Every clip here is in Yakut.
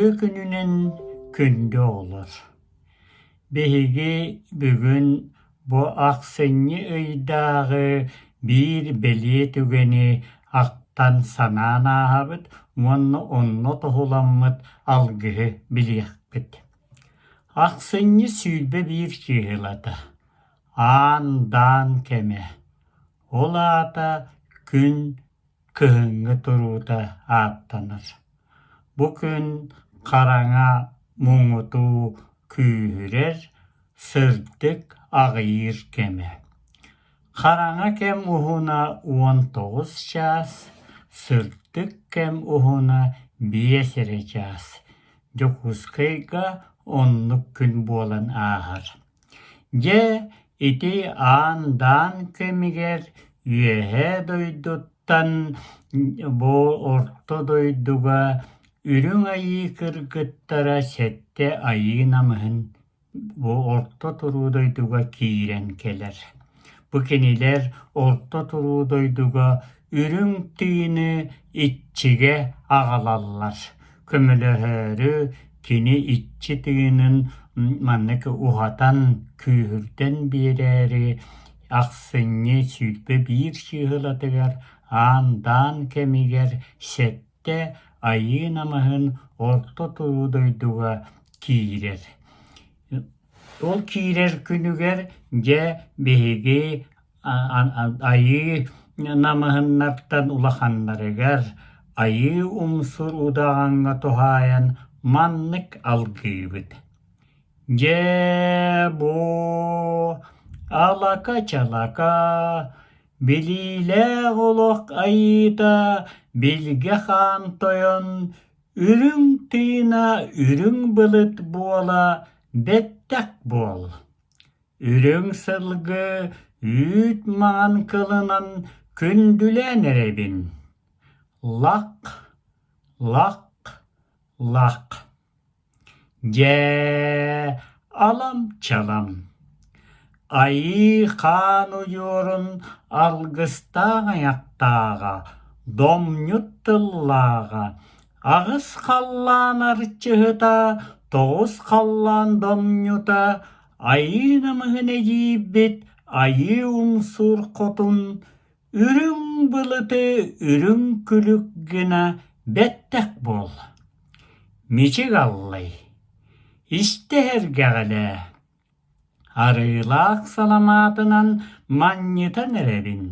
Үтүө күнүнэн күндү оҕолор! Биһиги бүгүн бу ахсынньы ыйдааҕы биир бэлиэ түгэни ахтан-санаан ааһабыт уонна онно туһуламмыт алгыһы билиэхпит. Ахсынньы 21 чыыһылата, аан-даан кэмэ, ол аата күн кыһыҥҥы туруута ааттанар. Бу күн хараҥа муҥутуу күүһүрэр, сырдык аҕыйыыр кэмэ. Хараҥа кэм уһуна 19 чаас, сырдык кэм уһуна 5 эрэ чаас. Дьокуускайга оннук күн буолан ааһар. Дьэ, ити аан-даан кэмигэр Үөһээ дойдуттан бу Орто дойдуга Үрүҥ Айыы кыргыттара сэттэ айыы намыһын бу Орто туруу дойдуга киирэн кэлэр. Бу кинилэр Орто туруу дойдуга үрүҥ тыыны иччигэ аҕалаллар, көмөлөһөөрү кини иччи тыынын маннык уһатан, күүһүрдэн биэрээри ахсынньы 21 чыыһылатыгар аан-даан кэмигэр сэттэ айыы намыһын Орто туруу дойдуга киирэр. Ол киирэр күнүгэр дьэ биһиги Айыы намыһыннартан улаханнарыгар Айыы умсур удаҕаҥҥа туһаайан маннык алгыыбыт: Дьээ, буо, алака-чалака, билиилээх олох айыыта Билгэ Хаан Тойон үрүҥ тыына үрүҥ былыт буола бэттэх буол. Үрүҥ сылгы үүт маҥан кылынан күндүлээн эрэбин. Лах, лах, лах. Дьээ, алам-чалам. Айыы хаан удьуорун алгыстаах айахтааҕа, домньут тыллааҕа, аҕыс халлаан арчыһыта, тоҕус халлаан домньута, Айыы намыһын эдьиийбит Айыы Умсуур хотун үрүҥ былыты үрүҥ күлүк гына бэттэх буол. Мичик аллай, истэ эһэргэҕэлээ, арыылаах саламаатынан манньытан эрэбин,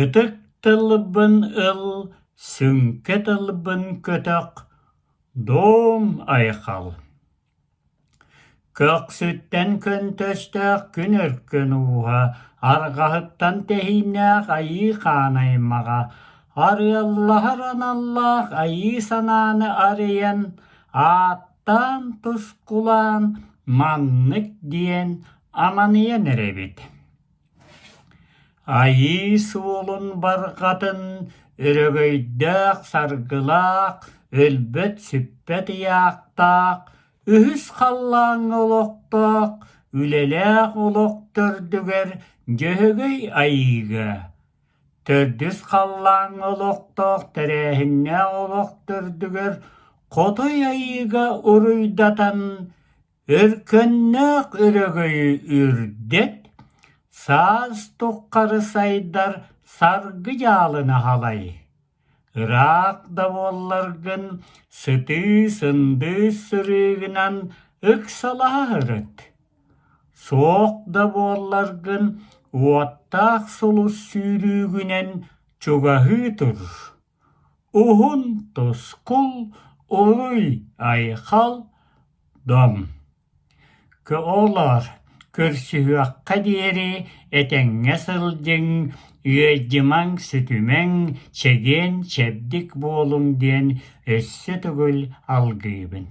ытык тылбын ыл, сүҥкэ тылбын көтөх, дом айхал. Көхсүттэн көнтөстөөх күн өркөн ууһа, арҕаһыттан тэһииннээх айыы хаан аймаҕа, арыаллаһар аналлаах айыы санааны арыйан, ааттаан тускулаан маннык диэн аманыйан эрэбит Айыы суолун барҕатын өрөгөйдөөх саргылаах, өлбөт-сүппэт ыйаахтаах, үһүс халлааҥҥа олохтоох, үлэлээх олох төрдүгэр Дьөһөгөй Айыыга, төрдүс халлааҥҥа олохтоох тэрээһиннээх олох төрдүгэр Хотой Айыыга уруйдатан Өркөннөөх өрөгөйү үрдэт, саас туххары сайдар саргы дьаалын аһалай. Ыраах да буолларгын сытыы-сындыы сырыыгынан ыксалаһа сырыт. Суох да буолларгын уоттаах сулус сүүрүүгүнэн чугаһыы тур. Уһун тускул, уруй-айхал, дом. Оҕолоор, көрсүһүөххэ диэри этэҥҥэ сылдьыҥ, ыалдьымаҥ-сүтүмэҥ, чэгиэн-чэбдик буолуҥ диэн өссө төгүл алгыыбын.